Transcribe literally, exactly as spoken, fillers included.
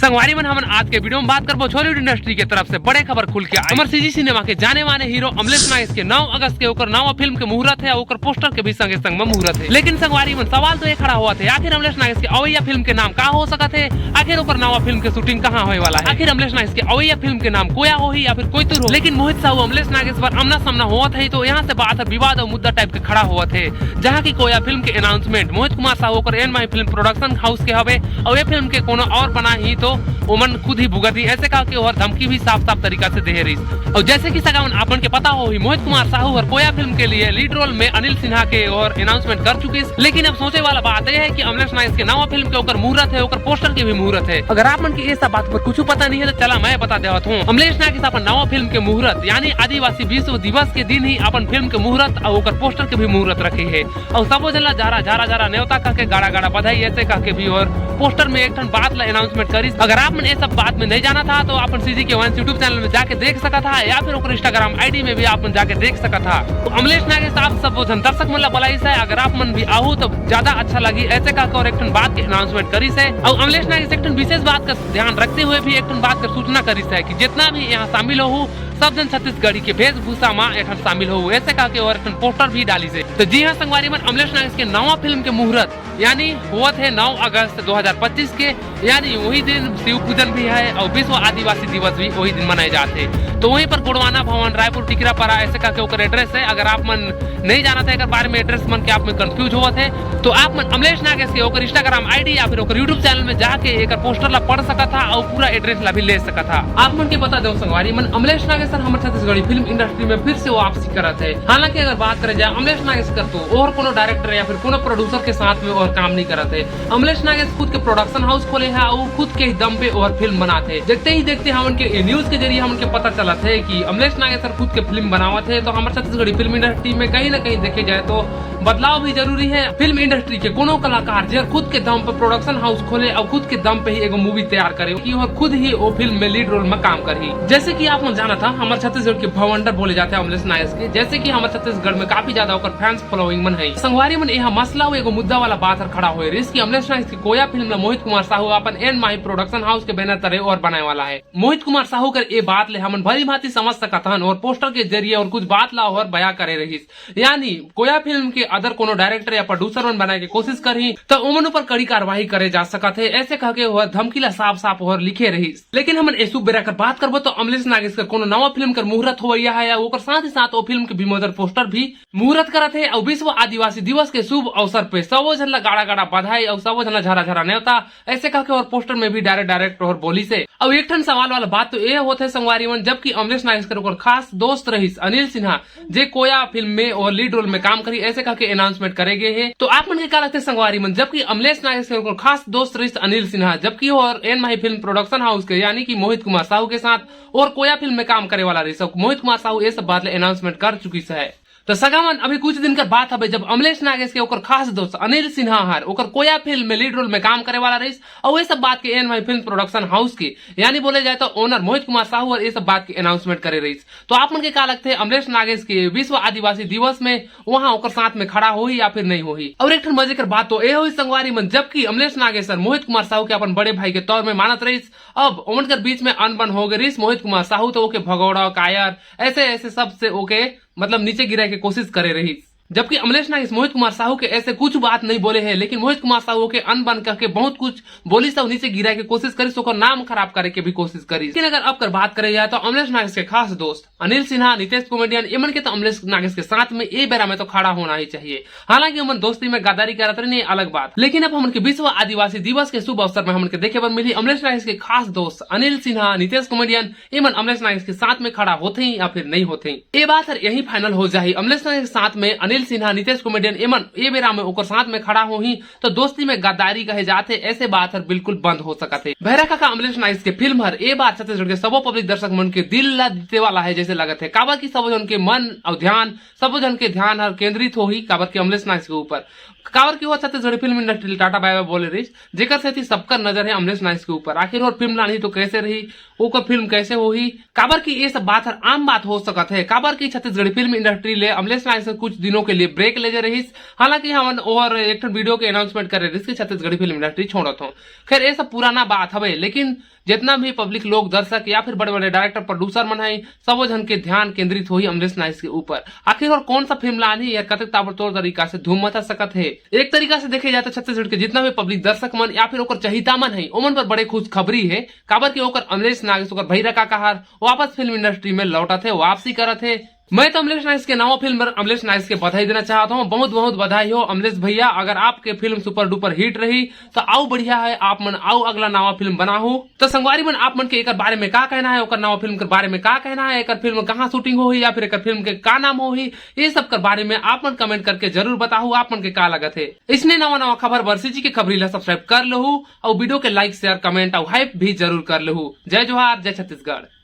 संगवारी मन, हमन आज के वीडियो में बात करबो छॉलीवुड इंडस्ट्री के तरफ से बड़े खबर खुल के आए। हमर सीजी सिनेमा के जाने माने हीरो अमलेश नागेश के नौ अगस्त के ओकर नवा फिल्म के मुहूर्त हे, ओकर पोस्टर के भी संगे संग में मुहूर्त हे। लेकिन संगवारी मन, सवाल तो ये खड़ा होवत हे, आखिर अमलेश नागेश के अवैया फिल्म के नाम का हो सकत हे? आखिर ओकर नवा फिल्म के शूटिंग कहाँ होए वाला हे? आखिर अमलेश नागेश के अवैया फिल्म के नाम कोया होही या फिर कोयतुर हो? लेकिन मोहित साहू अमलेश नागेश पर आमना सामना होवत हे, तो यहाँ से बात ह विवाद और मुद्दा टाइप के खड़ा होवत हे, जहाँ की कोया फिल्म के अनाउंसमेंट मोहित कुमार साहू ओकर एन माही फिल्म प्रोडक्शन हाउस के हवे, और ये फिल्म के कोनो और बनाही तो ओमन खुद ही भुगतही, ऐसे कह के ओहर धमकी भी साफ साफ तरीका से देहे रहिस। और जैसे कि सगावन आप मन के पता होही, मोहित कुमार साहू हर कोया फिल्म के लिए लीड रोल में अनिल सिन्हा के ओहर अनाउंसमेंट कर चुकिस। लेकिन अब सोचे वाला बात यह है कि अमलेश नागेश के नवा फिल्म के ओकर मुहूर्त है, ओकर पोस्टर के भी मुहूर्त है। अगर आप मन के ये सब बात पर कुछ पता नहीं है तो चला मैं बता देवत हूँ। अमलेश नागेश अपन नवा फिल्म के मुहूर्त यानी आदिवासी विश्व दिवस के दिन ही अपन फिल्म के मुहूर्त और ओकर पोस्टर के भी मुहूर्त रखे है। और सबो झन ला झारा झारा झारा नेवता कह के गाड़ा गाड़ा बधाई ऐसे कह के भी और पोस्टर में एक ठन बात ला अनाउंसमेंट करिस। अगर आप मन ये सब बात में नहीं जाना था तो अपन सीजी के वंश यूट्यूब चैनल में जाके देख सकत हा या फिर ओकर इंस्टाग्राम आईडी में भी आप मन जाके देख सकत हा। तो अमलेश नागेश आप सबो झन दर्शक मन ला बलाइस है, अगर आप मन भी आहू तो ज्यादा अच्छा लगी ऐसे कह के और एक ठन बात के अनाउंसमेंट करिस है। और अमलेश नागेश एक ठन विशेष बात का ध्यान रखते हुए भी एक ठन बात का सूचना करिस है कि जितना भी यहाँ शामिल हो सब जन छत्तीसगढ़ी के वेशभूषा मा एक ठन शामिल हो ऐसे कह के और एक ठन पोस्टर भी डालिस है। तो जी हाँ संगवारी मन, अमलेश नागेश के नवा फिल्म के मुहूर्त यानी होवत है नौ अगस्त दो हज़ार पच्चीस के, यानी वही दिन शिव पूजन भी है और विश्व आदिवासी दिवस भी वही दिन मनाए जात है। तो वहीं पर गोड़वाना भवन, रायपुर टिकरापारा ऐसे कह के ओकर एड्रेस है। अगर आप मन नहीं जानत है एकर बारे में, एड्रेस मन के आप में कंफ्यूज होवत है, तो आप मन अमलेश नागेश के ओकर इंस्टाग्राम आईडी या फिर ओकर यूट्यूब चैनल में जाके एकर पोस्टर ला पढ़ सकत हा और पूरा एड्रेस ला भी ले सकत हा। आप मन के बता दो संगवारी मन, अमलेश नागेश सर हमर छत्तीसगढ़ी फिल्म इंडस्ट्री में फिर से वापसी करत है। हालांकि अगर बात करे जाए अमलेश नागेश कर, तो और कोनो डायरेक्टर या फिर कोनो प्रोड्यूसर के साथ में और काम नहीं करत है। अमलेश नागेश खुद के प्रोडक्शन हाउस खोले है और खुद के ही दम पे और फिल्म बनात है। देखते ही देखते हमन के ये न्यूज के जरिए हमन के पता चलत है कि अमलेश नागेश सर खुद के फिल्म बनावत है। तो हमर छत्तीसगढ़ी फिल्म इंडस्ट्री में कहीं ना कहीं देखे जाए तो बदलाव भी जरूरी है। फिल्म इंडस्ट्री के कोनो कलाकार जे खुद के दम पर प्रोडक्शन हाउस खोले और खुद के दम पे ही एगो मूवी तैयार करे कि वह खुद ही वो फिल्म में लीड रोल में काम करही। जैसे कि आप मन जानत हा, हमर छत्तीसगढ़ के भवंडर बोले जाते हैं अमलेश नागेश के, जैसे कि हमर छत्तीसगढ़ में काफी ज्यादा ओकर फैंस फॉलोइंग मन है। संगवारी मन, यह मसला वो एगो मुद्दा वाला बात हर खड़ा होए रहिस कि अमलेश नागेश के कोया फिल्म ला मोहित कुमार साहू अपन एन माही प्रोडक्शन हाउस के बैनर तरे और बनाए वाला है। मोहित कुमार साहू कर ए बात ले हमन भली भांति समझ सकत हन और पोस्टर के जरिए और कुछ बात ला और बया करे रहिस। यानी कोया फिल्म के अदर कोनो डायरेक्टर या प्रोड्यूसर मन बनाए के कोशिश करही, त ओमन ऊपर कड़ी कार्रवाई करे जा सकत है, ऐसे कह के ओहर धमकी ला साफ साफ ओहर लिखे रहिस। लेकिन हमन ए शुभ बेरा कर बात करबो, तो अमलेश नागेश कर कोनो नवा फिल्म कर मुहूर्त होवैया है, या ओकर साथ ही साथ वो फिल्म के विमोचन पोस्टर भी मुहूर्त करत है। और विश्व आदिवासी दिवस के शुभ अवसर पे सबो झन ला गाड़ा गाड़ा बधाई और सबो झन ला झरा झरा नेवता, ऐसे कह के और पोस्टर में भी डायरेक्ट डायरेक्ट और बोलिस है। और एक ठन सवाल वाला बात तो ये होत है संगवारी मन, जबकि अमलेश नागेश कर ओकर खास दोस्त रहिस अनिल सिन्हा, जे कोया फिल्म में और लीड रोल में काम करी, ऐसे कह के अनाउंसमेंट करे गए है। तो आप मन के का लगते संगवारी मन, जबकि अमलेश नागेश के ओकर खास दोस्त रहिस अनिल सिन्हा, जबकि और एन माही फिल्म प्रोडक्शन हाउस के यानी कि मोहित कुमार साहू के साथ और कोया फिल्म में काम करे वाला रहिस, मोहित कुमार साहू ये सब बात ले अनाउंसमेंट कर चुकिस है। तो सगा मन, अभी कुछ दिन कर बात हवे जब अमलेश नागेश के ओकर खास दोस्त अनिल सिन्हा हर ओकर कोया फिल्म में लीड रोल में काम करे वाला रहिस, और ये सब बात के एन माही फिल्म प्रोडक्शन हाउस के यानी बोले जाए तो ओनर मोहित कुमार साहू और ये सब बात के अनाउंसमेंट करे रहिस। तो आप मन के का लगते है अमलेश नागेश के विश्व आदिवासी दिवस में वहाँ ओकर साथ में खड़ा होही या फिर नहीं होही? और एक ठन मजे कर बात तो ये होही संगवारी मन, जबकि अमलेश नागेश सर मोहित कुमार साहू के अपन बड़े भाई के तौर में मानत रहिस, अब ओमन कर बीच में अनबन हो गए रहिस। मोहित कुमार साहू तो ओके भगौड़ा, कायर, ऐसे ऐसे सब से ओके मतलब नीचे गिराए के कोशिश करे रहिस, जबकि अमलेश नागेश मोहित कुमार साहू के ऐसे कुछ बात नहीं बोले है, लेकिन मोहित कुमार साहू के अनबन कह के बहुत कुछ बोलिस और नीचे गिराए के कोशिश करिस, ओकर नाम खराब करे के भी कोशिश करिस। लेकिन अगर अब कर बात करे जाए तो अमलेश नागेश के खास दोस्त अनिल सिन्हा, नितेश कॉमेडियन, एमन के तो अमलेश नागेश के साथ में ए बेरा में तो खड़ा होना ही चाहिए। हालांकि ओमन दोस्ती में गद्दारी करत रहिन, ये अलग बात, लेकिन अब हमन के विश्व आदिवासी दिवस के शुभ अवसर में हमन के देखे बर मिली अमलेश नागेश के खास दोस्त अनिल सिन्हा, नितेश कॉमेडियन, एमन अमलेश नागेश के साथ में खड़ा होथे या फिर नहीं होथे, ये बात हर यही फाइनल हो जाही। अमलेश नागेश के साथ में अनिल सिन्हा, नितेश कॉमेडियन, एमन ए बेरा में ओकर साथ में खड़ा होही, तो दोस्ती में गद्दारी कहे जाथे, ऐसे बात हर बिल्कुल बंद हो सकत है। भैरा काका अमलेश नागेश के फिल्म हर ए बार छत्तीसगढ़ के सबो पब्लिक दर्शक मन के दिल ला जीते वाला है, जैसे लगत है, काबर कि सबो जन के मन और ध्यान, सबो जन के ध्यान हर केंद्रित होही, काबर कि अमलेश नागेश के ऊपर। काबर कि वो Chhattisgarhi film industry tata bye bye बोले रहिस, जेकर सेती सबकर नजर है अमलेश नाइस के ऊपर। आखिर वो फिल्म लानही तो कैसे रही, ओकर फिल्म कैसे होही? काबर कि ये सब बात हर आम बात हो सकत है, काबर कि छत्तीसगढ़ी फिल्म इंडस्ट्री ले अमलेश नाइस कुछ दिनों के लिए ब्रेक ले जे रहिस। हालांकि हमन ओहर एक ठन वीडियो के अनाउंसमेंट करे रहिस कि छत्तीसगढ़ी फिल्म इंडस्ट्री छोड़त हो। खैर, ये सब पुराना बात हवे, लेकिन जितना भी पब्लिक लोग, दर्शक या फिर बड़े-बड़े डायरेक्टर, प्रोड्यूसर मन हैं, सबो झन के ध्यान केंद्रित होही अमलेश नाइस के ऊपर। आखिर और कौन सा फिल्म लानही या कतक ताबड़तोड़ तरीका से धूम मचा सकत है। एक तरीका से देखे जाए तो छत्तीसगढ़ के जितना भी पब्लिक दर्शक मन या फिर ओकर चहिता मन हैं, ओमन पर बड़े खुशखबरी है, काबर कि ओकर अमलेश नाइस, ओकर भैरा काका हर वापस फिल्म इंडस्ट्री में लौटत है, वापसी करत है। मैं तो अमलेश नाइस के नवा फिल्म बर अमलेश नाइस के बधाई देना चाहत हूँ। बहुत बहुत बधाई हो अमलेश भैया, अगर आपके फिल्म सुपर डुपर हिट रही तो आउ बढ़िया है, आप मन आउ अगला नवा फिल्म बनाहू। तो संगवारी मन, आप मन के एकर बारे में का कहना है, ओकर नवा फिल्म के बारे में का कहना है, एकर फिल्म कहाँ शूटिंग होही या फिर एकर फिल्म के का नाम होही, ये सब के बारे में आप मन कमेंट करके जरूर बताहू, आप मन के का लगत है। इसने नवा नवा खबर बर सीजी के खबरी ला सब्सक्राइब कर लेहू और वीडियो के लाइक, शेयर, कमेंट और हाइप भी जरूर कर लेहू। जय जोहार, जय छत्तीसगढ़।